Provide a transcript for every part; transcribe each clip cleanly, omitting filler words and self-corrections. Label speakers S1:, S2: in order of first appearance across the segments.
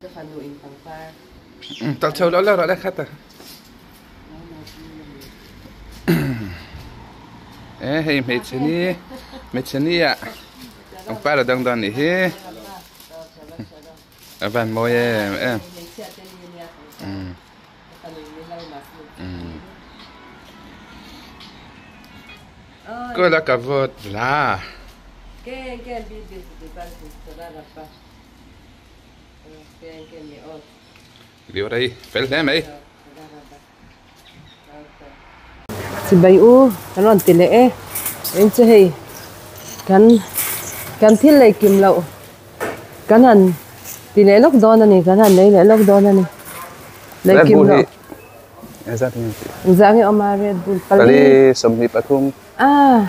S1: Ka fanu in pangpar.
S2: Tal chho lo lo rawh le khat a. E hei hmeichhe ni hmeichhe ni ah pangpar a dang dawn nih hi. A van mawi em em. Kawla ka vote la. Liu rei fel hle mai.
S1: Chibai u kan rawn ti leh e eng chu hei kan kan thil lei kim loh kan han ti leh lawk dawn a ni kan han lei leh lawk dawn a ni lei kim loh engzah nge awm a red bull pali
S2: pali 23
S1: ah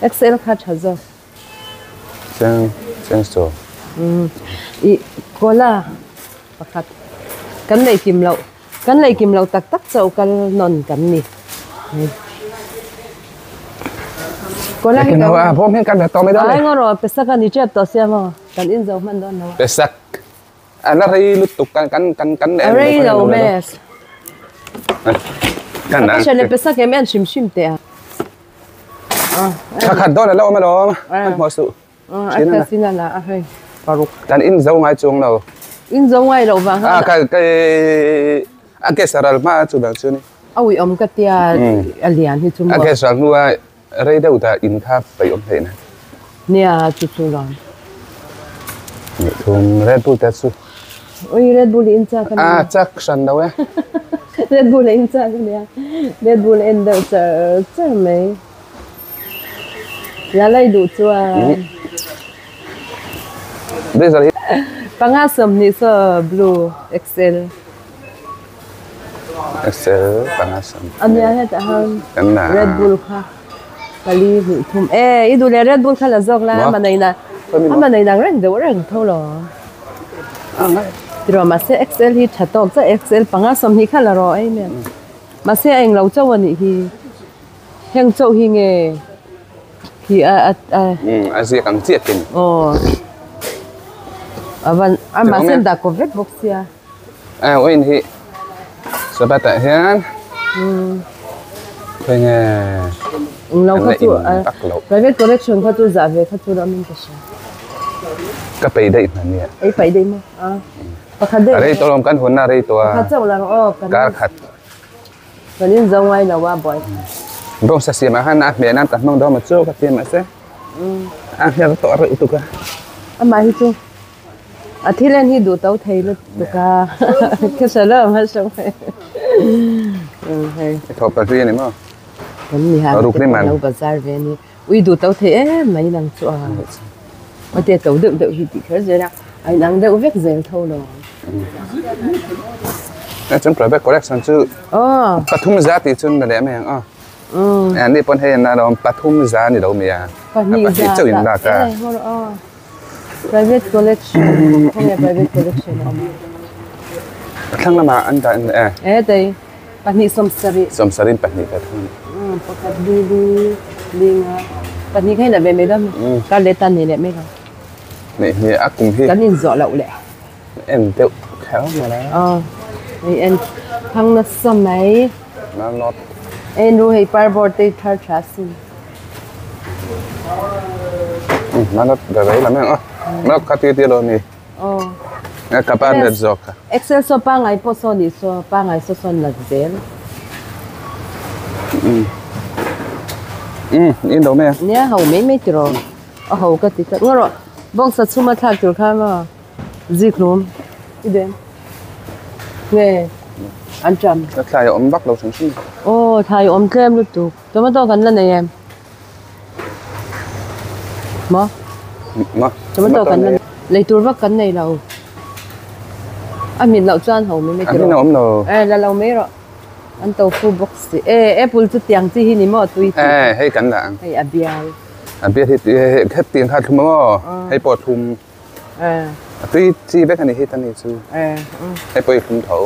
S1: XL kha tha zawk.
S2: Cheng cheng chaw.
S1: Umm ih cola pakhat kan lei kim loh kan lei kim loh tak tak chauh kal nawn kan ni. Cola hi
S2: kan a bawm hian kan tawh mai dawn
S1: ai ngaw rawh pesak a ni tep tawh sia maw kan in zo hman dawn lo a.
S2: Pesak a la rei lutuk kan kan kan kan
S1: a rei lo mes.
S2: Kan
S1: Ka hre le pesak em en hrim hrim teh a.
S2: Thla khat dawn a la awm alawm an hmuh suh.
S1: A kha sin a la a hei paruk.
S2: Kan in zo ngai chuang lo.
S1: In zo ngai lo vang
S2: ha. A ka a ke saral hma chu dang chu ni.
S1: A ui awm ka tia a lian hi chu
S2: maw. A ke saral hnu a rei deuh ta in kha pai awm theih na.
S1: Nia chu chu lawm.
S2: Ni thum Red Bull te chu.
S1: Ui Red Bull in chak a
S2: A chak hran lo e.
S1: Red Bull in chak a nia. Red Bull en deuh char char mai. La lai duh chuan.
S2: Blazer hi.
S1: Panga 20 saw blue XL.
S2: XL panga 20.
S1: Ania hetah han Red Bull kha pali hnih thum e i duh leh Red Bull kha la zawk la ama nei na ama nei nang reng deuh reng tho lo tiraw mahse XL hi tha tawk chiah XL panga 20 kha la rawh ei mai mahse a englo chauh a nih hi heng chauh hi nge khi a a a
S2: a ziak ang chiah ken
S1: aw a van a mahse an dah kawp vek bawk sia.
S2: A win hi sabat ah hian khawi nge
S1: Englo kha chu private collection kha chu zah ve kha chu ram in ka hria.
S2: Ka peih daih hman nia.
S1: Ei paih daih maw a pakhat daih.
S2: A rei tawh lawm kan hunna a rei tawh a.
S1: Pakhat chauh lang aw kan.
S2: Kar khat.
S1: Kan in zo ngai lo a buai.
S2: Bawngsa siam ah khan a hmeh nan ka hmang dawn maw chu ka ti mahse a hmer tawh reuh tuk a.
S1: Amah hi chu. A thil en hi duh to thei lutuk a ka hre lo a hre mai hei
S2: I thawh pahnih a ni maw?
S1: Kan ni ha
S2: Ruk ni man.
S1: Lo bazar ve ni. Ui duh to thei em mai nang chu a. A te to deuh deuh hi tih kher zel a. A inang deuh vek zel tho lo.
S2: A chuan private collection chu pathum za tih chuan na leh mai ang aw. A ni pawn hei an la lo pathum za ni lo mi a.
S1: Pahnih za
S2: chauh in lak a.
S1: Private collection khawnge private collection a awm
S2: a thlang lamah an dah e
S1: e tei pahnih 70
S2: 70 pahnih ka thung
S1: pakhat li li li nga pahnih kha in a ve mai lo kar leh tan nei leh mai lo
S2: nei hi a kum hi
S1: kan in zawh loh leh
S2: en deuh kher mai la
S1: hei en thang nasa mai en ru hei parboard te thar tha sin
S2: Mana da rei lam ang a kha ti ti lo ni
S1: aw
S2: ka pa net zawk kha
S1: Excel saw pangai pawh saw ni saw pangai saw sawn la zel
S2: in lo mai
S1: nia ho mai mai tiraw a ho ka ti tlat ngaw rawh bawngsa chhuma thlak tur kha maw Zikhlum i den nge an ṭam.
S2: Ka thlai a awm vak lo hrim hrim.
S1: Aw thlai awm tlem lutuk. Tomato kan la nei em? Maw?
S2: Maw?
S1: Tomato kan la lei tur vak kan nei lo. A hmin loh chuan ho mai mai
S2: tiraw. A hmin a awm lo.
S1: Eh la lo mai rawh. An tofu bawk si. Eh apple chu tiang chi hi ni maw tui
S2: tih. Eh hei kan la ang.
S1: Hei a bial.
S2: A bial hi hetiang kha thlum a maw? Hei pawh thlum. A tui chi vek a ni hi ta ni chu. Hei pawh i hlum tho.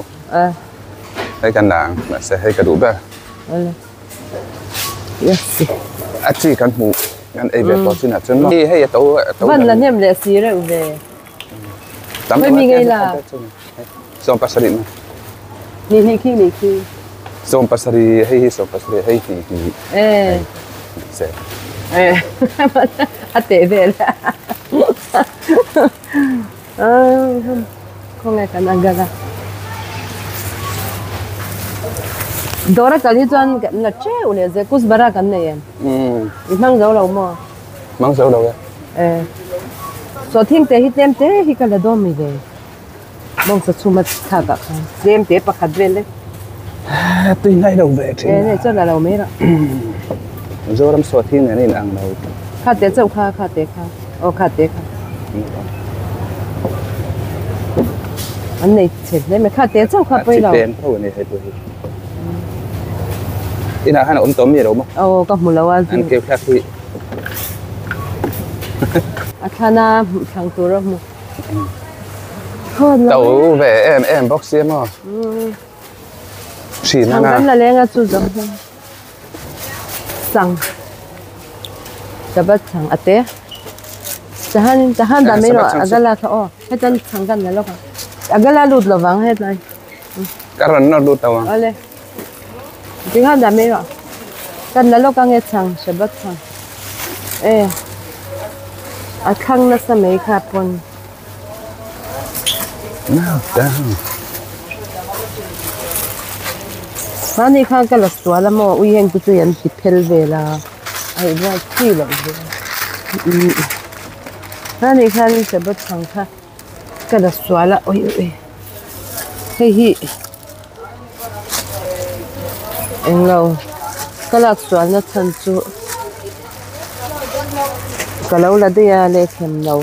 S2: Hei kan la ang mahse hei ka duh ber. A chi kan hmuh kan ei ve tawh chinah chuan maw. Hei a to a to.
S1: Van la hnem leh si reuh ve. Khawi mi ngei la?
S2: 17 ma.
S1: Ni hnih khi ni khi.
S2: 17 hei hi 17 hei hnih hnih.
S1: Eh.
S2: Se.
S1: Eh. A teh vel. Khawnge kan agala. Dawra kal hi chuan kan la teuh leh zel kusbara kan nei em? I hmang zo lo maw?
S2: Hmang zo lo e.
S1: Eh. Sawhthing te hi tlem te hi ka la dawn mai ve. Bawngsa chhuma thlak ah khan tlem te pakhat vel e.
S2: Tui hnai lo ve thin.
S1: Eh, nei chuan la lo mai rah.
S2: Mizoram sawhthing nen a in ang lo.
S1: Kha te chauh kha, kha te kha. Aw kha te kha. An nei chhe hle mai. Kha te chauh kha pawi lo.
S2: A chi pem tho a ni hei pawh hi. Inah khan a awm tawh mi lo maw?
S1: Aw ka hmu lo a.
S2: An keu thlak hi.
S1: A thlana thlang tur a hmu.
S2: To ve em em bawk sia maw? Thin a na.
S1: Thang kan la leng a chu zawng hian. Sang. Sabat chhang a te. Tahan tahan dah mai rawh agala kha aw. Hetan chhang kan la lawk a. Agala lut lovang hetlai.
S2: Ka rawn nawr lut lo ang.
S1: Awle. Tikhan dah mai rawh. Kan la lawk ange chhang Shabbat chhang. E. A thlang nasa mai kha pawn.
S2: No down.
S1: Mahni khan ka la sual a maw ui heng te chu an ti phel vel a. A i buai chi loh ve. Mahni khan Shabbat chhang kha. Ka la sual a ui ui hei hi englo ka lak sualna chhan chu ka lo la daih a lehkhem lo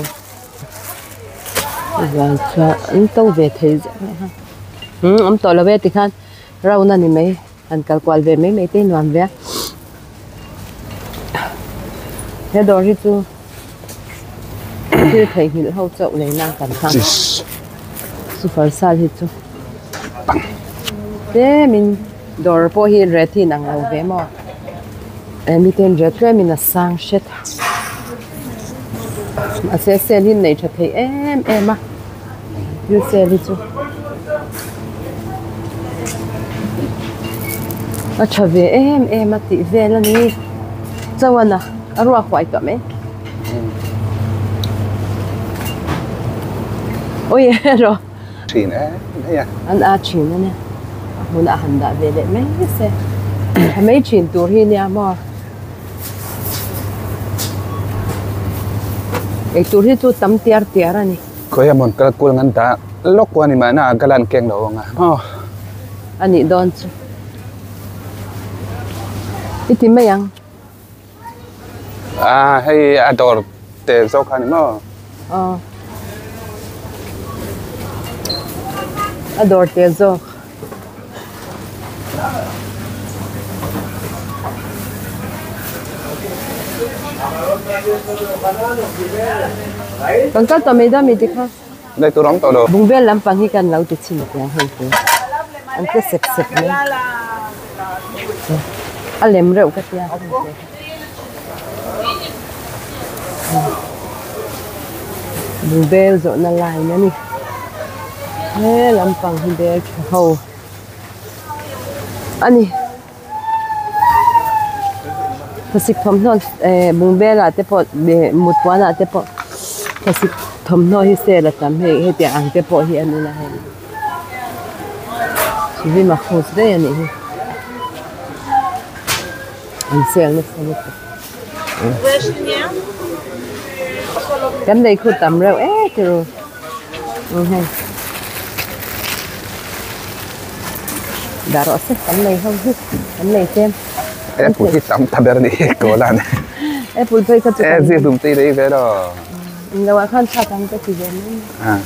S1: vang chuan an to ve thei zeuh mai a umm awm tawh lo e tikhan round a ni mai han kal kual ve mai mai te hi nuam ve a he dawr hi chu. Thil theihnghilh ho chauh lei nan kan hmang super sal hi chu tlemin dawr pawh hi ret hi inang lo ve maw eh miten ret tlemin a sang hret mahse sale hi nei tha thei em em a thil sale hi chu a tha ve em em a tih vel a ni chuan a. A ruak huai tawh mai. Ui erawh.
S2: Thin e hei a.
S1: An a thin a nia. A hmunah han dah ve leh mai se. A mai thin tur hi nia maw. Eitur hi chu tam tiar tiar a ni.
S2: Khawi a mawn kal kual ngan ta lawk kual a ni mahna ka lan keng lo ang a maw.
S1: A nih dawn chu. I ti mai ang.
S2: Ah hei a dawr te zawk kha ni maw?
S1: Aw. A dawr te zawk. Kan kal tawh mai dawn mi tikha.
S2: Nei tur awm tawh lo.
S1: Bungvel lampang hi kan lo ti chhin piang hei chu. An che sep sep mai. A lem reuh ka tia. Bungbel zawhna line a ni. He lampang hi bel tha ho a ni. Thlasik thawmhnaw eh bungbel ah te pawh eh mut puan ah te pawh thlasik thawmhnaw hi sale a tam hei hetiang ang te pawh hi an in a hei chuvim a phut daih a nih hi an sale nasa lutuk kan lei khu tam reuh e tiraw umm hei. Dah rawh se kan nei ho hi kan nei tlem.
S2: Apple hi tam ta ber a ni kawl an.
S1: Apple phei kha chu
S2: kan. E hlum tui lei ve lo.
S1: Lo ah khan tha tam ka ti ve mai.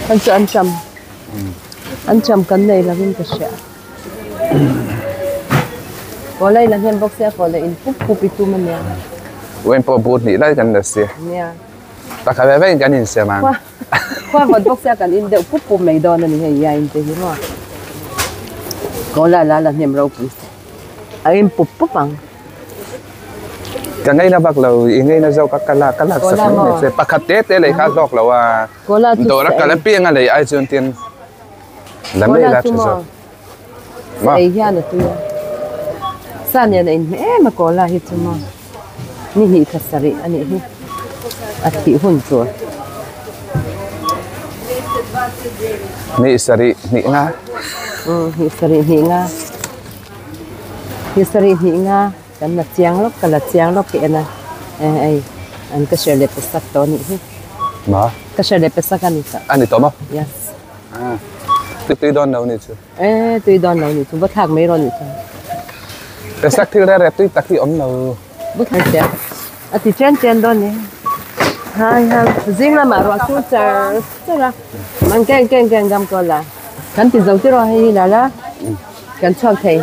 S1: Kan chu an cham. An cham kan nei lovin ka hria. Kawl a in a hnem bawk sia kawl a in pup pup i tum ania.
S2: Uain pawh bur hnih lai kan la si.
S1: Nia.
S2: Pakhat ve vein kan insiam ang.
S1: Khua vawt bawk sia kan in deuh pup pup mai dawn a ni hei ia in te hi maw. Kawl la la la hnem ropui se. A in pup pup ang.
S2: Ka ngaina vak lo i ngaina zawk a ka lak ka lak sak mai mai che pakhat te te lei kha a hlawk lo a dawr a kal apiang a lei ai chuan tin la mai la tha zawk.
S1: Ma ei hian a tui a sa nen a inhmeh em a cola hi chu maw ni hnih thla sarih a nih hi a thih hun tur.
S2: Hnih sarih hnih nga.
S1: Umm hnih sarih hnih nga hnih sarih hnih nga. Kan la chiang lawk ka la chiang lawk hi en a eh ei an ka hre leh pesak tawh anih hi.
S2: Ma?
S1: Ka hre leh pesak a ni tawh.
S2: A ni tawh maw?
S1: Yes.
S2: Ah tui tui dawn lo ni chu.
S1: Eh tui dawn lo ni chu va thlak mai rawh ni chu.
S2: Pesak thil reh reh tui tak hi awm lo.
S1: Bu thlak sia a ti chen chen dawn ni. Hai ha zing lamah ruah chu char char a man keng keng keng gam kawl la kan ti zo tiraw hei hi la la. Kan chhuak thei.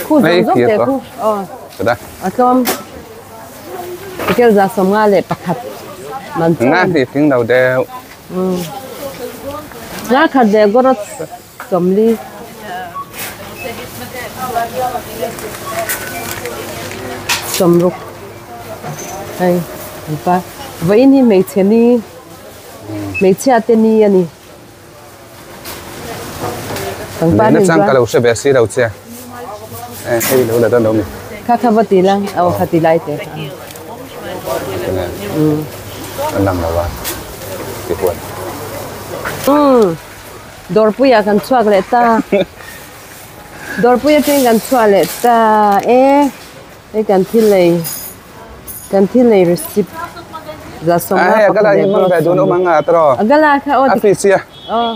S1: Khu zawng zawng te khu. Aw. A tlawm. Tikel za 51 man chuan.
S2: Nga hi tling lo deuh.
S1: Um. Nga khat leh gorot 40. 60. Hei, an pa. Vawiin hi hmeichhe ni. Hmeichhia te ni a ni.
S2: Nena chang ka lo hre ve si lo che. Eh, hei lo la dawn lo mi.
S1: Kha kha va ti lang, aw kha ti lai te.
S2: Um. An lang lo a. Ti huan.
S1: Um. Dawrpuia kan chhuak leh ta. Dawrpuia teng kan chhuak leh ta. E, hei kan thil lei. Kan thil lei receipt 51 leh
S2: mang ve dun awm ang a tawh.
S1: A gala kha aw.
S2: A fi sia.
S1: Aw.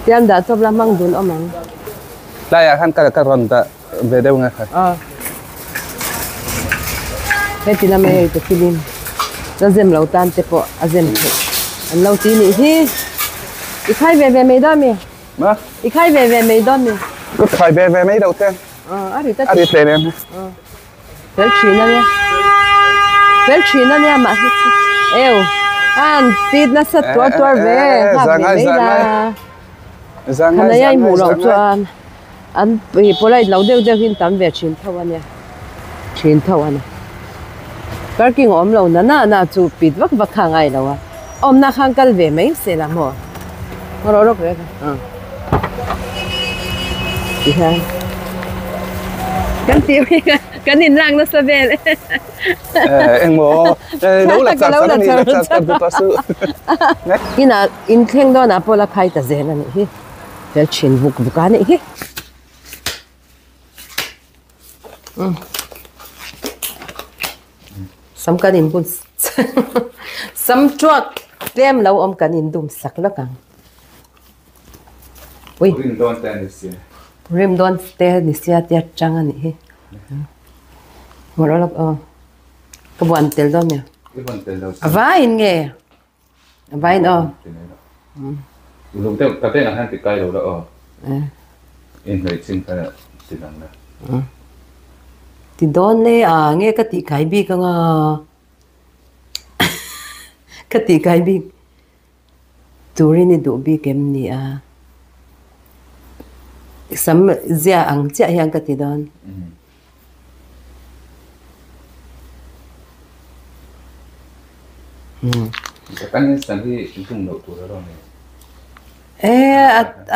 S1: Tian dah chawp la hmang dun awm ang.
S2: Tlaiah khan ka ka rawn dah ve deuh nga kha.
S1: Aw. Heti lama hei te film la zem lo tan te pawh a zem theih an lo ti nih hi. I khai ve ve mai dawn mi?
S2: Ma?
S1: I khai ve ve mai dawn mi?
S2: Ka khai ve ve mai lo te.
S1: A ri ta.
S2: A ri hle nen.
S1: Fel thin a nia. Fel thin a nia mah hi chu. Eu. An pit nasa tuar tuar ve. Nghak ve mai la.
S2: Zangai
S1: Hanai hmuh loh chuan an polite lo deuh deuh hin tam ve thin tho a nia. Thin tho a ni. Parking a awm lo na na na chu pit vak vak kha a ngai lo a. Awmna khan kal ve mai se la maw. Rawh rawk rek a. Tihian kan tih mai kha kan inlak nasa vel e.
S2: Engmaw lo la char char a ni la char char duh tawh suh.
S1: Inah inthleng dawnah pawh la khai ta zel a nih hi. Fel thin vuk vuk a nih hi. Sam kan in bun sam tuak tlem lo awm kan in dum sak lawk ang. Ui.
S2: Rim dawn te ni sia.
S1: Rim dawn te ni sia tia chang a nih hi. Hmawlh lawk aw. Ka buan tel dawn nia.
S2: I buan tel lo.
S1: A vaiin nge? A vaiin aw.
S2: Uluk deuh ka bengah hian ti kai lo la aw. In hnawih chin kha ti lang la.
S1: Ti dawn le a nge ka tih kai bik anga. Ka tih kai bik. Turin i duh bik em ni a? Sam zia ang chiah hian ka ti dawn. E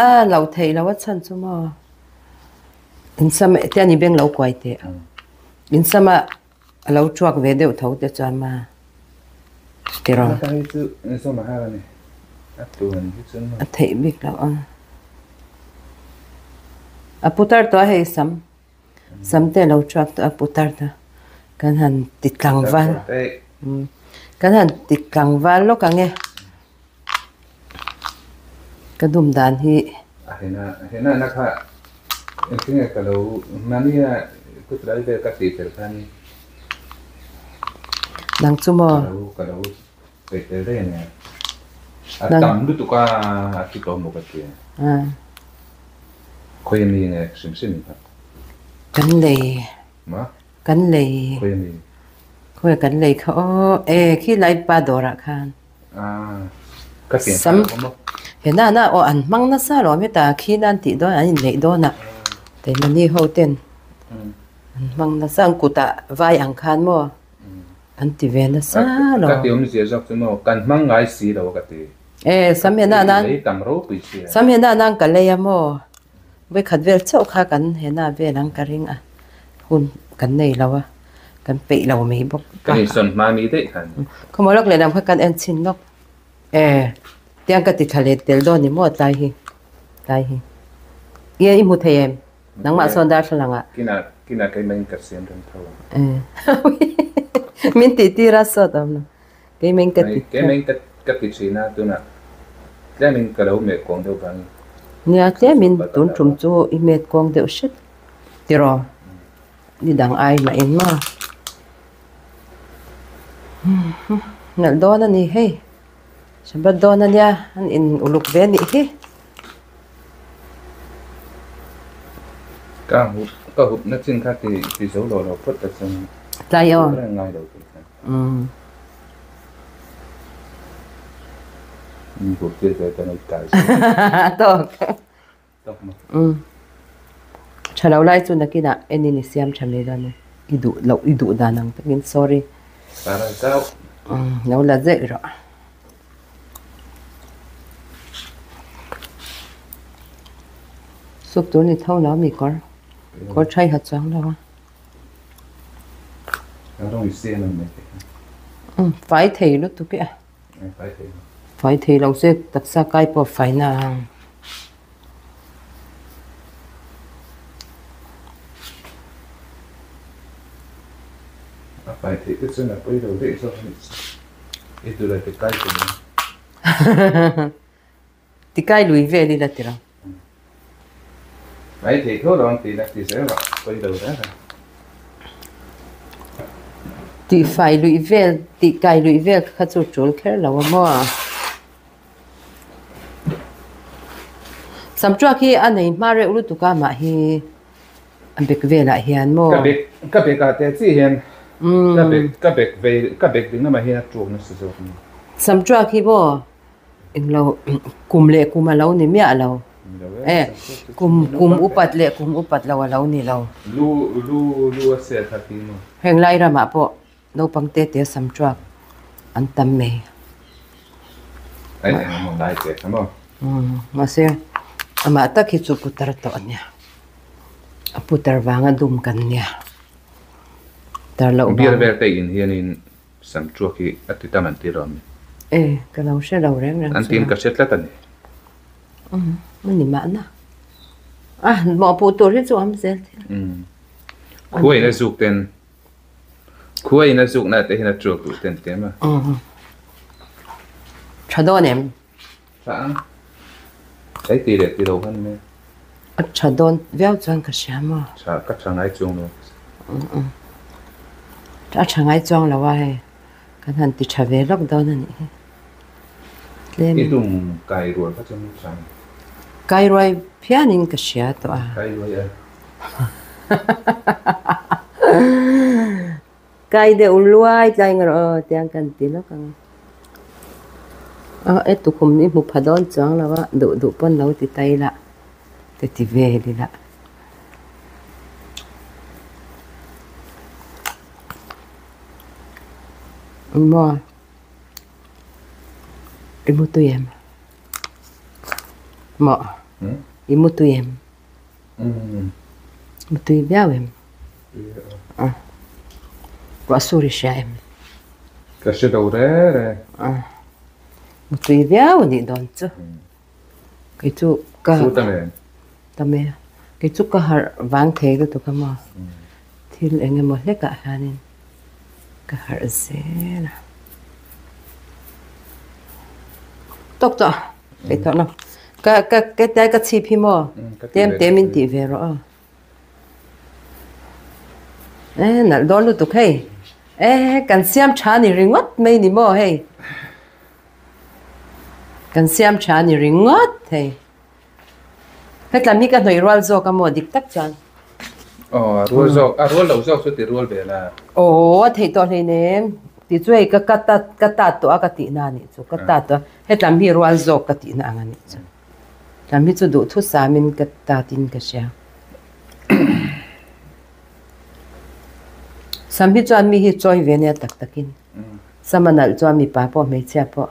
S1: a lo theih lo a chhan chu maw? In sam tian i beng lo kuai teh. In sama A lo thuak ve deuh tho te chuan ma tiraw. A theih bik loh a. A putar tawh a hei sam sam te a lo thuak tawh a putar ta kan han ti tlangval kan han ti tlangval lawk ang e. Ka dum dan hi. Nang chu maw? Kan lei kan lei khawi kan lei kha aw e khi lai pa dawrah khan. Sam he na na aw an hmang nasa lo heta khi nan tih dawn an inneih dawn a keimahni ho ten. An hmang nasa ang kutah vai ang khan maw an ti ve nasa lo.
S2: Ka ti awmzia zawk chu maw kan hmang ngai si lo a ka ti.
S1: E sam hena nan
S2: Lei tam ropui sia.
S1: Sam hena nan ka lei a maw vawikhat vel chauh kha kan hena vel ang ka ring a hun kan nei lo a kan peih lo mai bawk a.
S2: Kan insawn hma mi daih khan.
S1: Khawmaw lawk lehlam kha kan en chhin lawk. E tiang ka ti thla let tel dawn ni maw tlai hi tlai hi. Nge i hmu thei em? Nangmah sawn darthlalang ah.
S2: Kinah kinah keimah in ka siam reng tho ang.
S1: Min tih tir a sawt awm lo. Keimah in ka ti.
S2: Keimah in ka ti thin a tunah tlem in ka lo meh kawng deuh vangin.
S1: Nia tlem in tun tum chu i met kawng deuh hret tiraw ni dang ai mah in maw. Nalh dawn a ni hei. Shabbat dawn a nia an in uluk ve anih hi.
S2: Ka hup ka hup na chin kha ti ti zo lo lo phawt ta chuan.
S1: Tlai aw.
S2: Reng ngai lo tur khan.
S1: Umm.
S2: Mi hup tir ve ta nei kai.
S1: Tawk.
S2: Tawk ma.
S1: Umm. Tha lo lai chu nakinah enin i siam tha mai dawn e. I duh loh i duh dan ang takin sorry.
S2: Para zauh.
S1: Umm lo la zeuh rawh. Soup tur ni tho lo mi kawr kawr thai ha chuang lo a. Umm fai thei lutuk e a. Fai thei lo se taksa kai pawh fai na ang.
S2: A fai theih te chuan a pawi lo daih zawk a nih chu. I duh lo tikai tur a.
S1: Tikai lui vel ila ti lo.
S2: Fai theih tho lo ang tih la ti zel a pawi lo reng a.
S1: Tihfai lui vel, tihkai lui vel kha chu tul kher lo a maw. Samṭuak hi a nei hma reuh lutuk a mah hi a bek velah hian maw?
S2: Ka bek ka bek ah teh chiah hian ka bek ka bek vei ka bek ding lamah hian a ṭuak nasa zawk a ni.
S1: Samṭuak hi maw englo kum leh kum a lo ni miah lo e kum kum upat leh kum upat lo a lo ni lo.
S2: Lu lu lu a sel kha ti maw?
S1: Heng lai ramah pawh Naupang te te sam truak an tam mai.
S2: Ai eng emaw lai che kha maw?
S1: Umm mahse amah tak hi chu putar tawh a nia. A putar vanga dum kan nia. Tar loh vang.
S2: Beer vel te in hianin sam truak hi a ti tam an ti lo ami?
S1: E ka lo hre lo reng reng
S2: chu. An tiin ka hre tlat a ni.
S1: Umm a ni mahna. A mawhpuh tur hi chu a awm zel thil.
S2: Umm khuain a zuk ten Khua in a zukna te hian a tuak duh ten tlem a.
S1: Tha dawn em?
S2: Tha ang. Ei ti leh ti lo han me.
S1: A tha dawn viau chuan ka hria maw?
S2: Tha ka tha ngai chuang lo.
S1: A tha ngai chuang lo a hei. Kan han ti tha ve lawk dawn a nih hi. Tlem.
S2: I dum kai rual kha chuan tha.
S1: Kai ruai phianin ka hria tawh a.
S2: Kai ruai a.
S1: Kai deuh luai tlai nga rawh aw tiang kan ti lawk ang. A e tukhum i hmu pha dawn chuang lo a duh duh pawn lo ti ta ila ka ti vel ila. Engmaw i mu tui em? Maw i mu tui em? Mu tui viau em? Ruah sur i hria em?
S2: Ka hre lo re re.
S1: Mu tui viau a nih dawn chu. Kei chu ka
S2: Su tam em?
S1: Tam e. Kei chu ka harh vang thei lutuk a maw. Thil eng emaw hlekah hianin ka harh zel a. Tawk tawh kei tawh lo. Ka ka ka tlai ka chhip hi maw tlem te min tih ve rawh aw. E nalh dawn lutuk hei. E kan siam tha ni ringawt mai ni maw hei. Kan siam tha ni ringawt hei. Hetlam hi ka hnawih rual zawk a maw dik tak chuan.
S2: Aw a rual zawk a rual lo zawk chu ti rual ve la.
S1: Aw a theih tawh hleinem ti chu hei ka ka tat ka tat tawh a ka tihna a nih chu ka tat tawh a hetlam hi rual zawk ka tihna ang a nih chu. Tlam hi chu duhthusamin ka tat in ka hria. Sam hi chuan mi hi chawi ve nia tak takin. Sam a nalh chuan mipa pawh hmeichhia pawh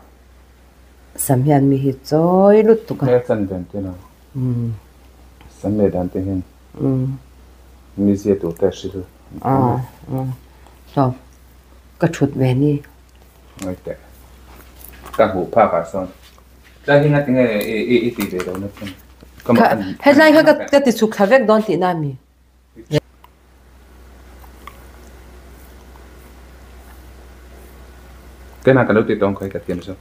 S1: sam hian mi hi chawi lut tuk a.
S2: Hmel chan ven te lo. Sam leh dan te hian mizia tur te a hrilh.
S1: Hlawm ka thut ve ni.
S2: Ngawi teh. Ka hmuh phak ah sawn. Tlai hi ngatinge i tih ve lo na chuan.
S1: Hetlai kha ka ti chhuk thla vek dawn tihna a mi?
S2: Keimah ka lo ti tawng khawi ka thiam zawk.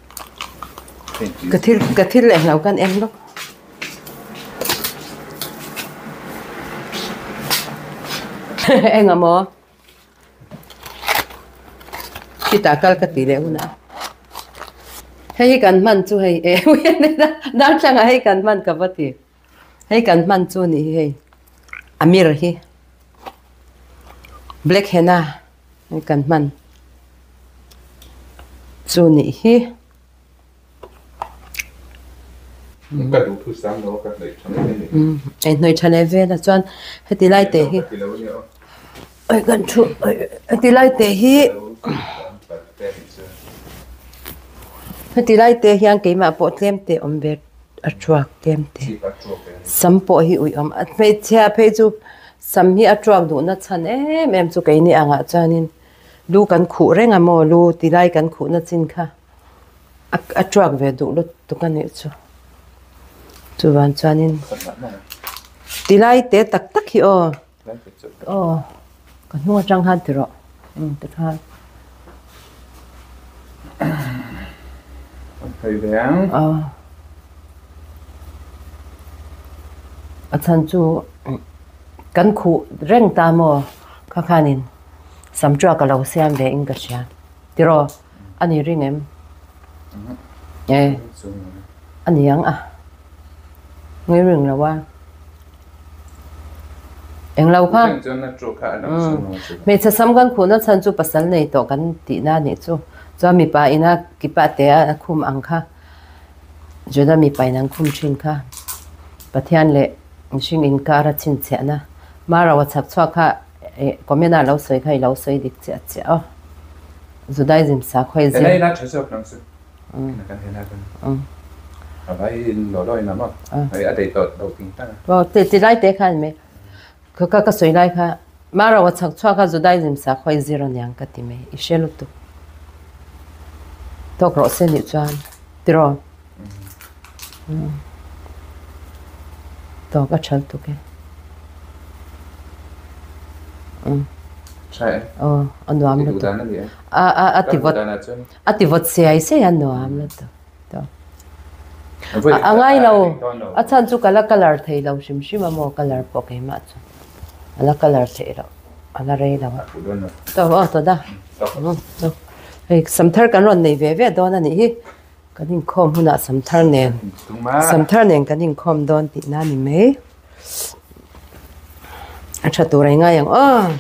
S1: Ka thil ka thil leh hlo kan en lawk. Eng amaw? Khitah kal ka ti leh hunah. Hei hi kan hman chu hei e darthlangah hei kan hman ka va ti. Hei kan hman chu nih hi hei Amir hi black henna hei kan hman chu nih hi.
S2: Ka duh thu sang lo ka hnaih tha mai a ni.
S1: Hei hnaih tha leh vel a chuan heti lai te hi oi kan thu heti lai te hi heti lai te hian keimah pawh tlem te awm ve a thuak tlem te sam pawh hi ui awm a hmeichhia phei chu sam hi a thuak duhna chhan em em chu keini angah chuanin lu kan khuh reng a maw lu ti lai kan khuhna chin kha a thuak ve duh lutuk a nih chu chuvang chuanin ti lai te tak tak hi aw aw ka hnung atang khan ti rawh umm tikhan. A chhan chu kan khuh reng ta maw kha khanin sam truak a lo siam ve in ka hria tiraw a ni ring em? E a ni ang a ngai ring lo a eng lo kha hmeichhe sam kan khuhna chhan chu pasal nei tawh kan tihna a nih chu chuan mipa ina kipa te a khum ang kha Juda mipa in an khum thin kha Pathian leh mihring inkar a chhinchhiahna Maro a chhak chhuak kha comment ah lo sawi kha i lo sawi dik chiah chiah aw Judaism sakhawi zir Ti lai te khan mai ka ka sawi lai kha Maro a chhak chhuak a Judaism sakhawi zir aniang ka ti mai i hre lutuk tawk rawh se nih chuan tiraw tawk a tha lutuk e aw a nuam lutuk a ti vawt A ti vawt siai siai a nuam lutuk tawh. A ngai lo, a chhan chu ka la colour thei lo hrim hrim a maw colour pawh keimah chu a la colour theih loh a la rei lo a. Tawh aw tawh da. Hei samthar kan rawn nei ve ve dawn a nih hi. Kan inkhawm hunah samthar nen samthar nen kan inkhawm dawn tihna a ni mai. A tha tur a i ngai ang aw.